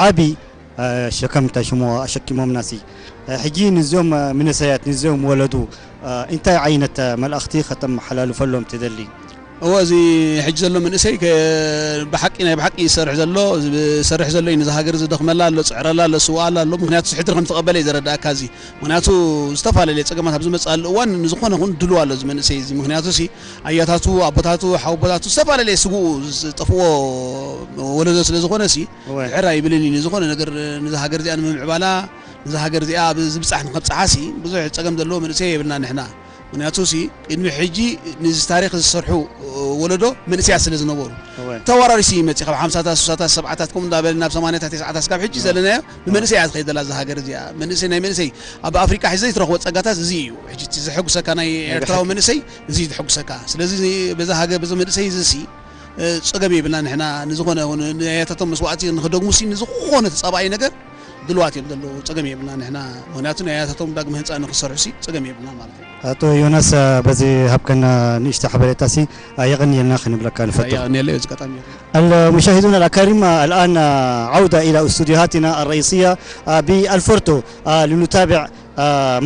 ዓቢ፣ እ፣ ሸከም እንታይ ሽሞ ኣሸኪሞምናሲ። እ፣ ሕጂ ንዞም፣ እ፣ መንእሰያት፣ ንዞም ወለዱ፣ እ፣ እንታይ ዓይነት፣ እ፣ መልእኽቲ ከተመሓላልፈሎም ትደሊ? እወ፣ እዚ ሕጂ ዘሎ መንእሰይ ከ-፣ ብሓቂ፣ ናይ ብሓቂ ይሰርሕ ዘሎ፣ ዝሰርሕ ዘሎ እዩ፣ ነዛ ሃገር ዝደኽመላ ኣሎ፣ ዝጽዕረላ ኣሎ፣ ዝስውኣላ ኣሎ። ምኽንያቱ ሕድሪ ከም ዝተቐበለ እዩ ዘረዳእካ እዚ። ምኽንያቱ ዝተፈላለየ ጸገማት ኣብ ዝመጽኣሉ እዋን ንዝኾነ ይኹን ድልው ኣሎ እዚ መንእሰይ እዚ። ምኽንያቱ ሲ፣ ኣያታቱ፣ ኣቦታቱ፣ ሓወቦታቱ ዝተፈላለየ ስግኡ ዝጠፍዎ ወለዶ ስለ ዝኾነ ሲ፣ እወ። ድሕር ኣይብልን እዩ። ንዝኾነ ነገር ነዛ ሃገር እዚኣ ንምምዕባላ፣ ነዛ ሃገር እዚኣ ኣብ ዝብጻሕ ንኸብጽሓ ሲ፣ ብዙሕ ጸገም ዘለዎ መንእሰይ የብልና ንሕና። ምኽንያቱ ሲ፣ ቅድሚ ሕጂ ነዚ ታሪኽ ዝሰርሑ ወለዶ መንእሰያት ስለ ዝነበሩ። እወ። ተወራሪሱ ይመጽእ። ካብ ሓምሳታት፣ ስሳታት፣ ሰብዓታት፣ ከምኡ እንዳበለ ናብ ሰማንያታት፣ ተስዓታት፣ ካብ ሕጂ እወ። ዘለናዮ ብመንእሰይ እያ ትኸይድ ዘላ እዛ ሃገር እዚኣ። መንእሰይ፣ ናይ መንእሰይ ኣብ ኣፍሪቃ ሕጂ ዘይትረኽቦ ጸጋታት እዚ እዩ። ሕጂ እቲ ዘሐጉሰካ ናይ ናይ ኤርትራዊ ብሓቂ። መንእሰይ እዚ እዩ ዘሐጉሰካ። ስለዚ በዛ ሃገር፣ በዚ መንእሰይ እዚ ሲ፣ እ፣ ጸገም የብልና ንሕና ንዝኾነ ይኹን ንኣያታቶም መስዋእቲ ንኽደግሙ ሲ ንዝኾነ ተጻባኢ ነገር ድልዋት እዮም ዘለዉ። ጸገም የብልና ንሕና። ምኽንያቱ ናይ ኣያታቶም ዳግመ ህንጻ ንኽሰርሑ ሲ ጸገም የብልና ማለት እዩ። ኣቶ ዮናስ፣ በዚ ሃብከና ንእሽቶ ሓበሬታ ሲ፣ የቐንየልና ክንብለካ ንፈቱ። የቐንየለይ በዚ ኣጋጣሚ። المشاهدون الأكارم، الآن عودة إلى استوديوهاتنا الرئيسية بالفورتو، لنتابع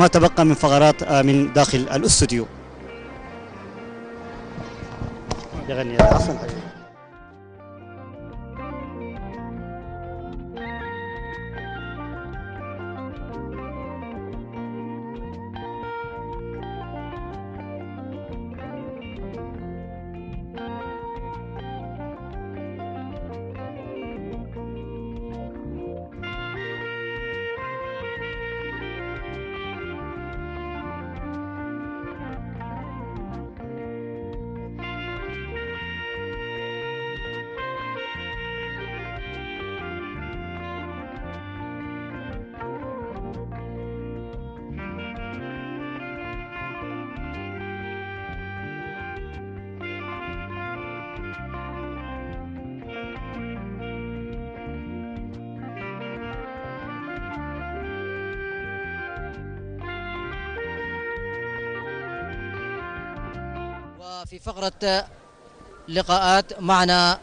ما تبقى من فقرات من داخل الاستوديو. يغني. عفوا حبيبي. وفي فقرة لقاءات معنا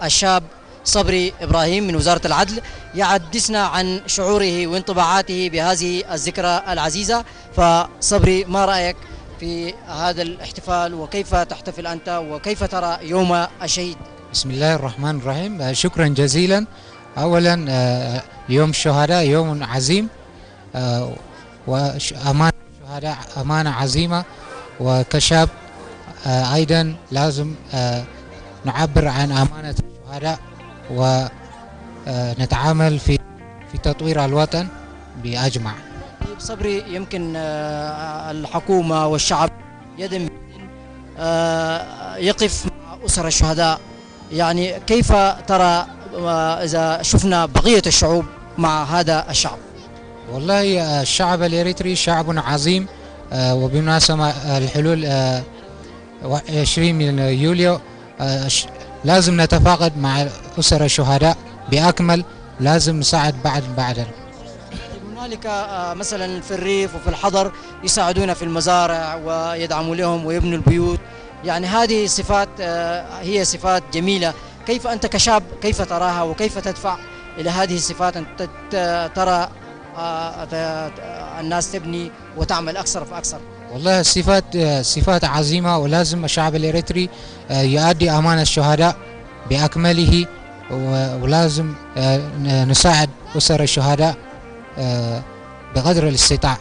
الشاب صبري إبراهيم من وزارة العدل يحدثنا عن شعوره وانطباعاته بهذه الذكرى العزيزة. فصبري، ما رأيك في هذا الاحتفال، وكيف تحتفل أنت، وكيف ترى يوم الشهيد؟ بسم الله الرحمن الرحيم. آه، شكرًا جزيلًا. أولًا، آه، يوم الشهداء يوم عظيم، آه، وأمانة الشهداء أمانة عظيمة، وكشاب، آه، أيضًا لازم، آه، نعبر عن أمانة الشهداء ونتعامل في في تطوير الوطن بأجمع. طيب صبري، يمكن، آه، الحكومة والشعب يدن، آه، يقف مع أسر الشهداء يعني كيف ترى، آه، إذا شفنا بقية الشعوب مع هذا الشعب؟ والله، آه، الشعب الإريتري شعب عظيم، آه، وبمناسبة الحلول، آه، و-، عشرين من يوليو، آه، ش-، لازم نتفاقد مع أسر الشهداء بأكمل، لازم نساعد بعض بعضا. هنالك، آه، مثلًا في الريف وفي الحضر يساعدون في المزارع ويدعموا لهم ويبنوا البيوت، يعني هذه صفات، آه، هي صفات جميلة. كيف أنت كشاب، كيف تراها وكيف تدفع إلى هذه الصفات أن ت-، ت-، ترى، آه، ت-، الناس تبني وتعمل أكثر فأكثر؟ والله، صفات، آه، صفات عظيمة، ولازم الشعب الإريتري، آه، يؤدي أمانة الشهداء بأكمله، و-، ولازم، آه، ن-، نساعد أسر الشهداء، آه، بقدر الاستطاع.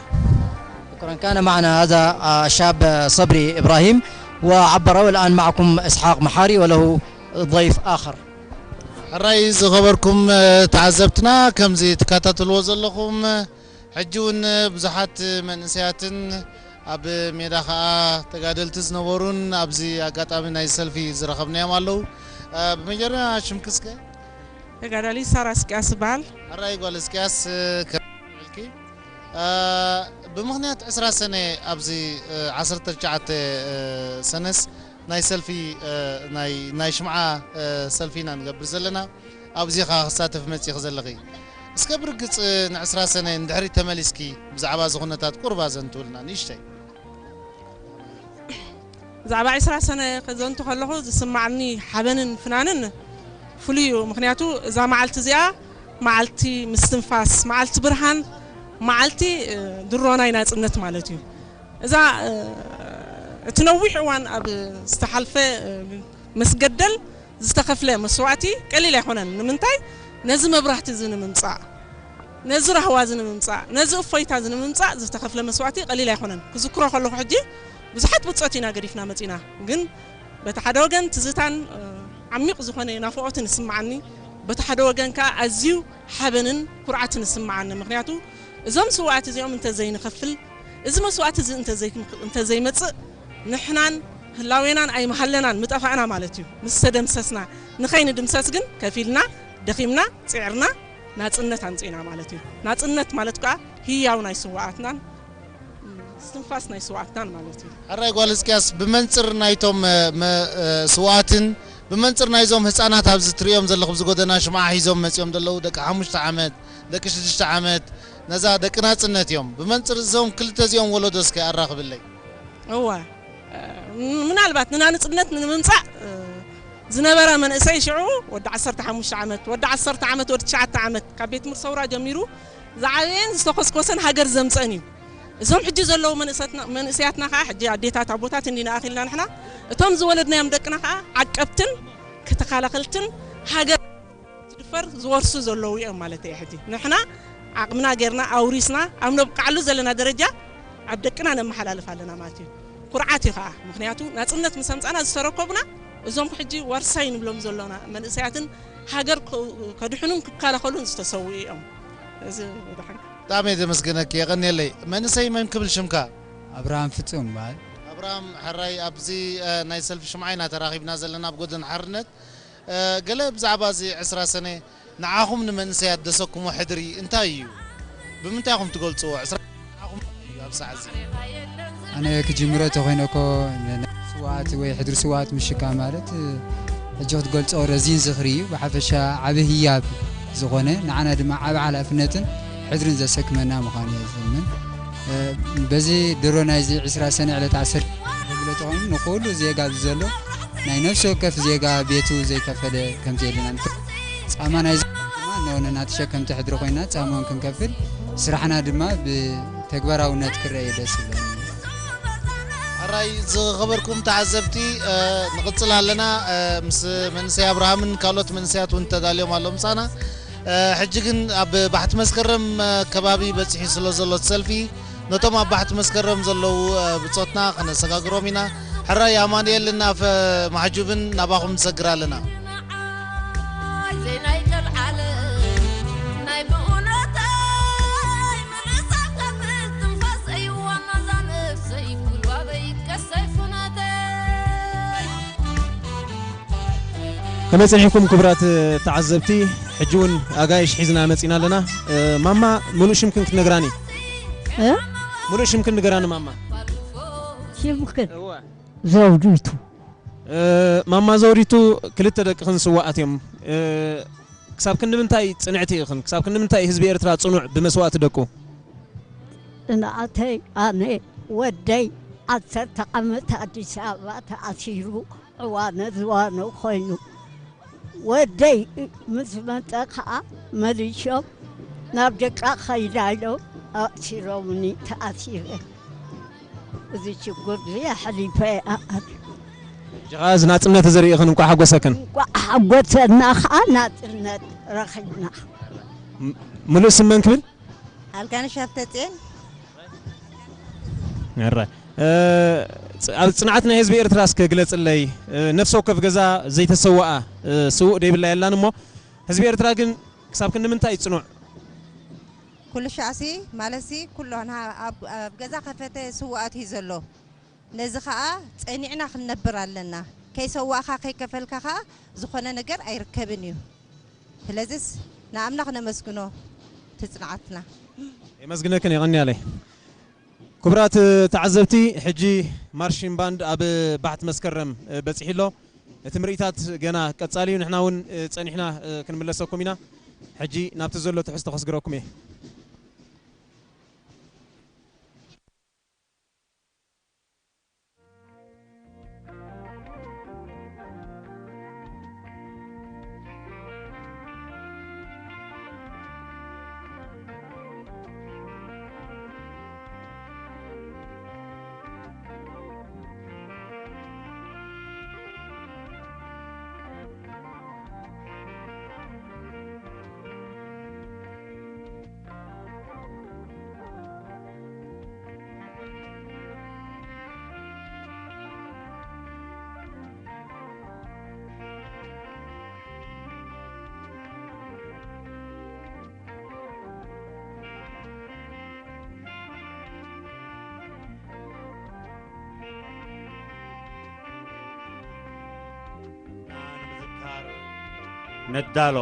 شكرًا. كان معنا هذا، آه، الشاب صبري إبراهيم، وعبر، والآن معكم إسحاق محاري وله ضيف آخر. ሕራይ ዝኸበርኩም፣ እ፣ ተዓዘብትና፣ ከምዚ ትከታተልዎ ዘለኹም፣ እ፣ ሕጂ እውን፣ እ፣ ብዙሓት መንእሰያትን ኣብ ሜዳ ኸዓ ተጋደልቲ ዝነበሩን ኣብዚ ኣጋጣሚ ናይ ሰልፊ ዝረኸብናዮም ኣለዉ። እ፣ ብመጀመርያ ሽምኪ እስከ? ተጋዳሊት ሳራ እስቅያስ ይበሃል። ሕራይ ጓል እስቅያስ፣ እ፣ ከመይ ውዒልኪ? እ፣ ብምኽንያት ዕስራ ሰነ ኣብዚ፣ እ፣ ዓሰርተ ትሽዓተ፣ እ፣ ሰነስ ናይ ሰልፊ፣ እ፣ ናይ፣ ናይ ሽምዓ፣ እ፣ ሰልፊ ኢና ንገብር ዘለና። ኣብዚ ኸዓ ክሳተፍ መጺኺ ዘለኺ። እስከ ብርግጽ ንዕስራ ሰነ ንድሕሪት ተመሊስኪ ብዛዕባ እዚ ኩነታት ቁሩብ ኣዘንትውልና ንእሽተይ። ብዛዕባ ዕስራ ሰነ ከዘንቱ ከለኹ ዝስማዓኒ ሓበንን ፍናንን ፍሉይ እዩ። ምኽንያቱ እዛ መዓልቲ እዚኣ መዓልቲ ምስትንፋስ፣ መዓልቲ ብርሃን፣ መዓልቲ፣ እ፣ ድሮ ናይ ናጽነት ማለት እዩ። እዛ፣ እ፣ እቲ ነዊሕ እዋን ኣብ ዝተሓልፈ፣ እ፣ መስገደል ዝተኸፍለ መስዋእቲ ቀሊል ኣይኮነን። ንምንታይ? ነዚ መብራህቲ እዚ ንምምጻእ፣ ነዚ ራህዋ እዚ ንምምጻእ፣ ነዚ እፎይታ እዚ ንምምጻእ ዝተኸፍለ መስዋእቲ ቀሊል ኣይኮነን። ክዝክሮ ከለኹ ሕጂ ብዙሓት ብጾት ኢና ገዲፍና መጺና። ግን በቲ ሓደ ወገን ትዝታን፣ እ፣ ዓሚቕ ዝኾነ ናፍቖትን ይስምዓኒ፣ በቲ ሓደ ወገን ከኣ ኣዝዩ ሓበንን ኩርዓትን ይስምዓኒ። ምኽንያቱ እዞም ስውኣት እዚኦም እንተዘይንኸፍል፣ እዚ መስዋእቲ እዚ እንተዘይ-፣ እንተዘይመጽእ፣ ንሕናን ህላዌናን ኣይምሃለናን፣ ምጠፋእና ማለት እዩ። ምስ ተደምሰስና፣ ንኸይንድምሰስ ግን ከፊልና፣ ደኺምና፣ ጽዒርና፣ ናጽነት ኣምጺእና ማለት እዩ። ናጽነት ማለት ከኣ ህያው ናይ ስውኣትናን እስትንፋስ ናይ ስውኣትናን ማለት እዩ። ሕራይ ጓል እስቅያስ፣ ብመንጽር ናይቶም፣ እ፣ መ-፣ እ፣ ስውኣትን ብመንጽር ናይዞም ህጻናት ኣብዚ ትርእዮም ዘለኹ ኣብዚ ጎደና ሽምዓ ሒዞም መጺኦም ዘለዉ ደቂ ሓሙሽተ ዓመት፣ ደቂ ሽዱሽተ ዓመት፣ ነዛ ደቂ ናጽነት እዮም። ብመንጽር እዞም ክልተ እዚኦም ወለዶ እስከ ኣራኽብለይ። እወ፣ እ፣ ምናልባት ንናጽነት ንምምጻእ፣ እ፣ ዝነበረ መንእሰይ ሽዑ ወዲ ዓሰርተ ሓሙሽተ ዓመት፣ ወዲ ዓሰርተ ዓመት፣ ወዲ ትሽዓተ ዓመት ካብ ቤት ትምህርቲ ሰውራ ጀሚሩ ዝዓበየን ዝተኾስኮሰን ሃገር ዘምጸን እዩ። እዞም ሕጂ ዘለዉ መንእሰትና-፣ መንእሰያትና ከኣ ሕጂ ኣዴታት ኣቦታት እንዲና ኣኺልና ንሕና፣ እቶም ዝወለድናዮም ደቅና ከኣ ዓቀብትን ከተኻላኸልትን ሃገር ትድፈር ዝወርሱ ዘለዉ እዮም ማለት እየ። ሕጂ ንሕና ዓቕምና ጌርና ኣውሪስና ኣብ ነብቅዓሉ ዘለና ደረጃ ኣብ ደቅና ነመሓላልፍ ኣለና ማለት እዩ። ኩርዓት እዩ ከኣ፣ ምኽንያቱ ናጽነት ምስ ኣምጻና ዝተረከቡና እዞም ሕጂ ዋርሳይ ንብሎም ዘሎና መንእሰያትን ሃገር ከ-፣ ከድሕኑን ክከላኸሉን ዝተሰውኡ እዮም። እዚ ወደሓን። ብጣዕሚ እየ ዘመስግነኪ፣ የቐንየለይ። መንእሰይ መን ክብል ሽምካ? ኣብርሃም ፍጹም ይበሃል። ኣብርሃም፣ ሕራይ ኣብዚ፣ እ፣ ናይ ሰልፊ ሽምዓ ኢና ተራኺብና ዘለና ኣብ ጎደና ሓርነት። እ፣ ገለ ብዛዕባ እዚ ዕስራ ሰነ ንዓኹም ንመንእሰያት ደሰኩሞ ሕድሪ እንታይ እዩ? ብምንታይ ኢኹም ትገልጽዎ? ዕስራ ንዓኹም እንታይ እዩ ኣብ ሰዓት እዚ? ኣነ ክጅምሮ ተኾይነ እኮ ን-፣ ን-፣ ስውኣት ወይ ሕድሪ ስውኣት ምሽካ ማለት፣ እ፣ ሕጂ ክትገልጾ ረዚን ዝኽሪ እዩ። ብሓፈሻ ዓቢ ህያብ ዝኾነ፣ ንዓና ድማ ዓቢ ሓላፍነትን ሕድርን ዘሰክመና ምዃኑ እየ ዝእምን። እ፣ በዚ ድሮ ናይዚ ዕስራ ሰነ ዕለት ዓሰርተ ክብሎ ተኾይኑ ንኹሉ ዜጋ ኣብዚ ዘሎ ናይ ነፍሲ ወከፍ ዜጋ ቤቱ ዘይከፈለ ከም ዘየለና ንፈልጥ። ጻማ ናይዚ ድማ ነውነና ተሸከምቲ ሕድሪ ኮይና ጻማውን ክንከፍል፣ ስራሕና ድማ ብተግባራውነት ክረአ እዩ ደስ ዝብለኒ። ሕራይ ዝኸበርኩም ተዓዘብቲ፣ እ፣ ንቕጽል ኣለና። እ፣ ምስ መንእሰይ ኣብርሃምን ካልኦት መንእሰያት እውን ተዳልዮም ኣለዉ ምሳና። እ፣ ሕጂ ግን ኣብ ባሕቲ መስከረም፣ እ፣ ከባቢ በጺሑ ስለ ዘሎ እቲ ሰልፊ፣ ነቶም ኣብ ባሕቲ መስከረም ዘለዉ፣ እ፣ ብጾትና ከነሰጋግሮም ኢና። ሕራይ ኣማኑኤል እናፈ ማሕጁብን ናባኹም ንሰግር ኣለና። ከመይ ጸኒሕኩም ክቡራት ተዓዘብቲ? ሕጂ እውን ኣጋይሽ ሒዝና መጺና ኣለና። ማማ፣ ምሉእ ሽምክን ክትነግራኒ? እ? ምሉእ ሽምክን ንገራኒ ማማ። ሽምክን? እወ። ዘውዲቱ። ማማ ዘውዲቱ፣ ክልተ ደቅኽን ስዋኣት እዮም። ክሳብ ክንዲ ምንታይ ጽንዕቲ ኢኽን? ክሳብ ክንዲ ምንታይ ህዝቢ ኤርትራ ጽኑዕ ብመስዋእቲ ደቁ? ጽንዓተይ ኣነ፣ ወደይ ዓሰርተ ዓመት ኣዲስ ኣበባ ተኣሲሩ፣ ዕዋነ ዝዋነ ኮይኑ፣ ወደይ ምስ መጸ ከኣ መሊሾም ናብ ደቃ ከይዳ ኢሎም ኣእሲሮምኒ፣ ተኣሲረ። እዚ ሽጉር እዚ ኣሕሊፈ እየ። ሕጂ ኸኣ እዚ ናጽነት እዚ ርኢኽን እንቋዕ ሓጎሰክን። እንቋዕ ሓጎሰና ኸኣ ናጽነት ረኺብና። ም-፣ ምሉእ ስም መን ክብል? ኣልጋነሽ ሃብተጽዮን። እረ፣ እ፣ ጽ-፣ ኣብ ጽንዓት ናይ ህዝቢ ኤርትራ እስከ ግለጽለይ። እ፣ ነፍሲ ወከፍ ገዛ ዘይተሰወኣ፣ እ፣ ስዉእ ደይብላ የላን እሞ፣ ህዝቢ ኤርትራ ግን ክሳብ ክንዲ ምንታይ እዩ ጽኑዕ? ኩሉ ሻዕሲ ማለትሲ ኩሉ ንሃ-፣ ኣብ፣ ኣብ ገዛ ከፈተ ስዉኣት እዩ ዘሎ። ነዚ ኸኣ ጸኒዕና ክንነብር ኣለና። ከይሰዋእካ ከይከፈልካ ኸኣ ዝኾነ ነገር ኣይርከብን እዩ። ስለዚስ ንኣምላኽ ነመስግኖ እቲ ጽንዓትና። የመስግነክን የቐንያለይ። ክቡራት ተዓዘብቲ፣ ሕጂ ማርሺን ባንድ ኣብ ባሕቲ መስከረም በጺሑ ኣሎ። እቲ ምርኢታት ገና ቀጻሊ እዩ። ንሕና እውን ጸኒሕና ክንምለሰኩም ኢና። ሕጂ ናብቲ ዘሎ ትሕዝቶ ከስግረኩም እየ። ንምዝካር ንዳሎ።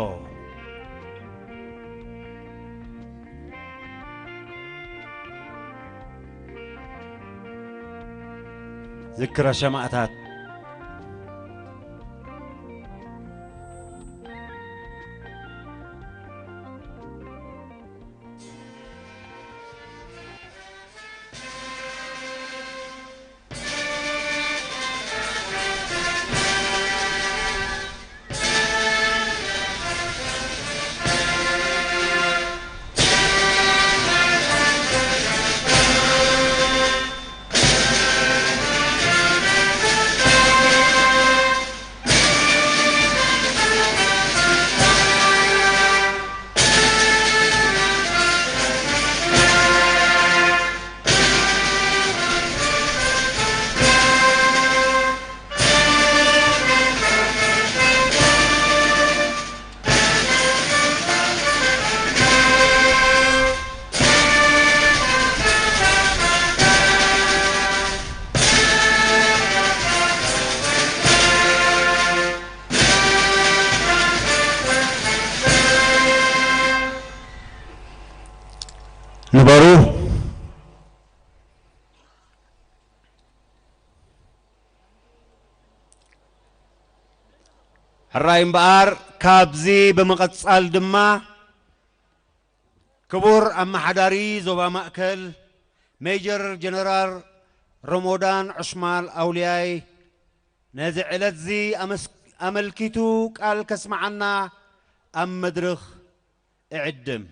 ዝክረ ሰማእታት። ንበሩ። ሕራይ እምበኣር፣ ካብዚ ብምቕጻል ድማ ክቡር ኣመሓዳሪ ዞባ ማእከል ሜጀር ጀነራል ረሞዳን ዑስማን ኣውልያይ ነዚ ዕለትዚ ኣመስ-፣ ኣመልኪቱ ቃል ከስምዓና ኣብ መድረኽ እዕድም።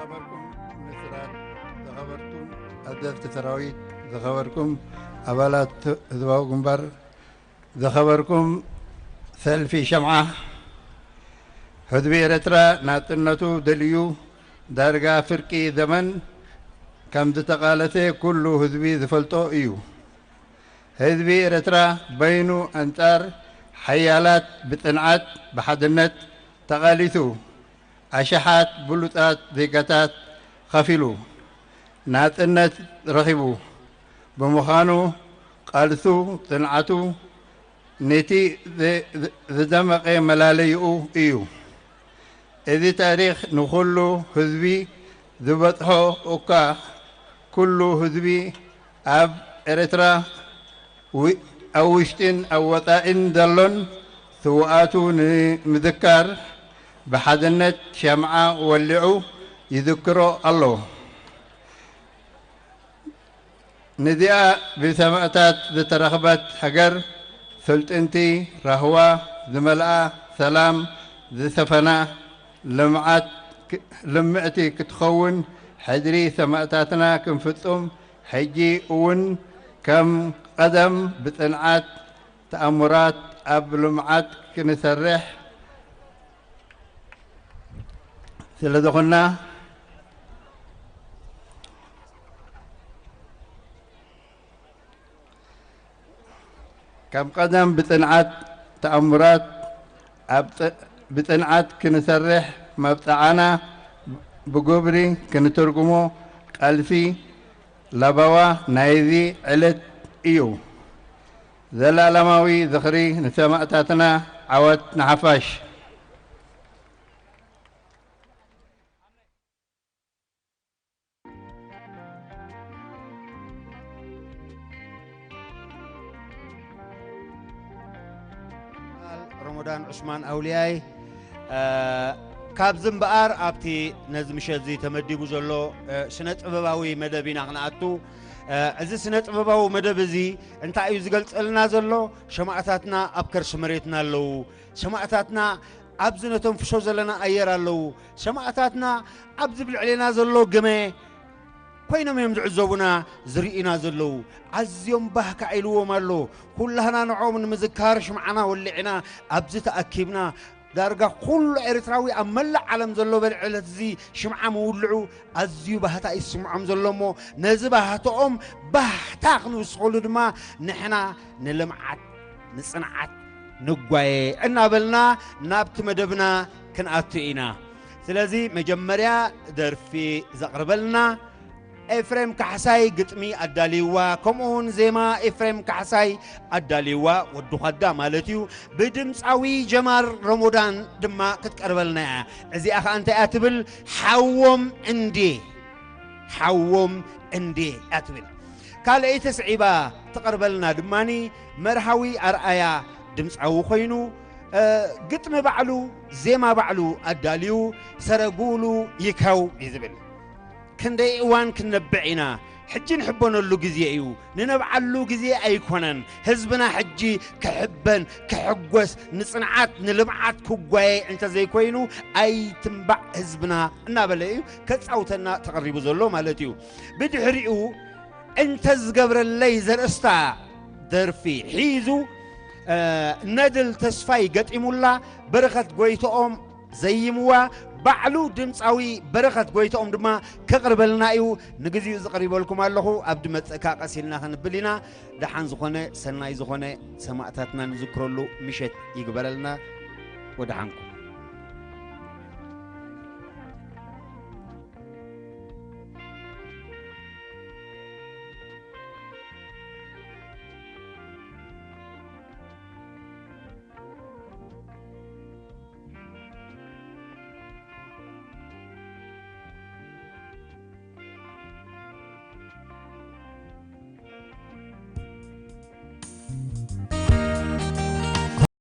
ዝኸበርኩም ሚኒስትራት፣ ዝኸበርኩም ኣዘዝቲ ሰራዊት፣ ዝኸበርኩም ኣባላት ህዝባዊ ግንባር፣ ዝኸበርኩም ሰልፊ ሸምዓ፣ ህዝቢ ኤርትራ ናጽነቱ ደልዩ ዳርጋ ፍርቂ ዘመን ከም ዝተቓለሰ ኩሉ ህዝቢ ዝፈልጦ እዩ። ህዝቢ ኤርትራ በይኑ ኣንጻር ሓያላት ብጽንዓት ብሓድነት ተቓሊሱ ኣሽሓት ብሉጻት ዜጋታት ከፊሉ ናጽነት ረኺቡ ብምዃኑ ቃልሱ ጽንዓቱ ነቲ ዝደመቐ መላለይኡ እዩ። እዚ ታሪኽ ንኹሉ ህዝቢ ዝበጽሖ እኳ ኩሉ ህዝቢ ኣብ ኤርትራ ኣብ ውሽጥን ኣብ ወጻኢን ዘሎን ስውኣቱ ንምዝካር ብሓድነት ሸምዓ ወሊዑ ይዝክሮ ኣሎ። ነዚኣ ብሰማእታት ዝተረኽበት ሃገር ስልጥንቲ፣ ራህዋ ዝመልኣ፣ ሰላም ዝሰፈና፣ ልምዓት ልምዕቲ ክትኸውን ሕድሪ ሰማእታትና ክንፍጹም ሕጂ እውን ከም ቀደም ብጽንዓት ተኣምራት ኣብ ልምዓት ክንሰርሕ ስለ ዝኾንና ከም ቀደም ብጽንዓት ተኣምራት ኣብ ብጽንዓት ክንሰርሕ መብጽዓና ብግብሪ ክንትርጉሞ ቃልሲ ለበዋ ናይዚ ዕለት እዩ። ዘላለማዊ ዝኽሪ ንሰማእታትና! ዓወት ንሓፋሽ! ረመዳን ዑስማን ኣውልያይ። ካብዚ እምበኣር ኣብቲ ነዚ ምሸት እዚ ተመዲቡ ዘሎ ስነ ጥበባዊ መደብ ኢና ክንኣቱ። እዚ ስነ ጥበባዊ መደብ እዚ እንታይ እዩ ዝገልጸልና ዘሎ? ሰማእታትና ኣብ ከርሲ መሬትና ኣለዉ። ሰማእታትና ኣብዚ ነተንፍሶ ዘለና ኣየር ኣለዉ። ሰማእታትና ኣብዚ ብልዕሌና ዘሎ ግመ ኮይኖም እዮም ዝዕዘቡና ዝርእዩና ዘለዉ። ኣዝዮም ባህካ ኢልዎም ኣሎ። ኩላህና ንዕኦም ንምዝካር ሽምዓና ወሊዕና ኣብዚ ተኣኪብና። ዳርጋ ኩሉ ኤርትራዊ ኣብ መላእ ዓለም ዘሎ በዚ ዕለት እዚ ሽምዓ ምውልዑ ኣዝዩ ባህታ ይስምዖም ዘሎ እሞ ነዚ ባህትኦም ባህታ ክንውስኸሉ ድማ ንሕና ንልምዓት ንጽንዓት ንጓየ እናበልና ናብቲ መደብና ክንኣቱ ኢና። ስለዚ መጀመርያ ደርፊ ዘቕርበልና ኤፍሬም ካሕሳይ ግጥሚ ኣዳልይዋ፣ ከምኡ እውን ዜማ ኤፍሬም ካሕሳይ ኣዳልይዋ፣ ወዲ ኳዳ ማለት እዩ። ብድምፃዊ ጀማር ረሞዳን ድማ ክትቀርበልና እያ። እዚኣ ኸዓ እንታይ እያ ትብል? ሓዎም እንዴ፣ ሓዎም እንዴ እያ ትብል። ካልኣይቲ ስዒባ ትቐርበልና ድማኒ መርሃዊ ኣርኣያ ድምፃዊ ኮይኑ፣ ግጥሚ ባዕሉ፣ ዜማ ባዕሉ ኣዳልዩ፣ ሰረጉሉ ይከው እዩ ዝብል። ክንደይ እዋን ክንነብዕ ኢና? ሕጂ ንሕበነሉ ግዜ እዩ። ንነብዓሉ ግዜ ኣይኮነን። ህዝብና ሕጂ ክሕበን፣ ክሕጎስ፣ ንጽንዓት፣ ንልምዓት ክጓየ እንተዘይኮይኑ ኣይትንባዕ ህዝብና እናበለ እዩ ከጻውተና ተቐሪቡ ዘሎ ማለት እዩ። ብድሕሪኡ እንተዝገብረለይ ዘርእስታ ደርፊ ሒዙ ነድል ተስፋይ ገጢሙላ በረኸት ጎይትኦም ዘይምዋ ባዕሉ ድምፃዊ በረኸት ጎይትኦም ድማ ከቕርበልና እዩ። ንግዚኡ ዝቐሪበልኩም ኣለኹ። ኣብ ድመፅእካ ቀሲልና ክንብል ኢና። ደሓን ዝኾነ ሰናይ ዝኾነ ሰማእታትና ንዝክረሉ ምሸት ይግበረልና። ወደሓንኩም።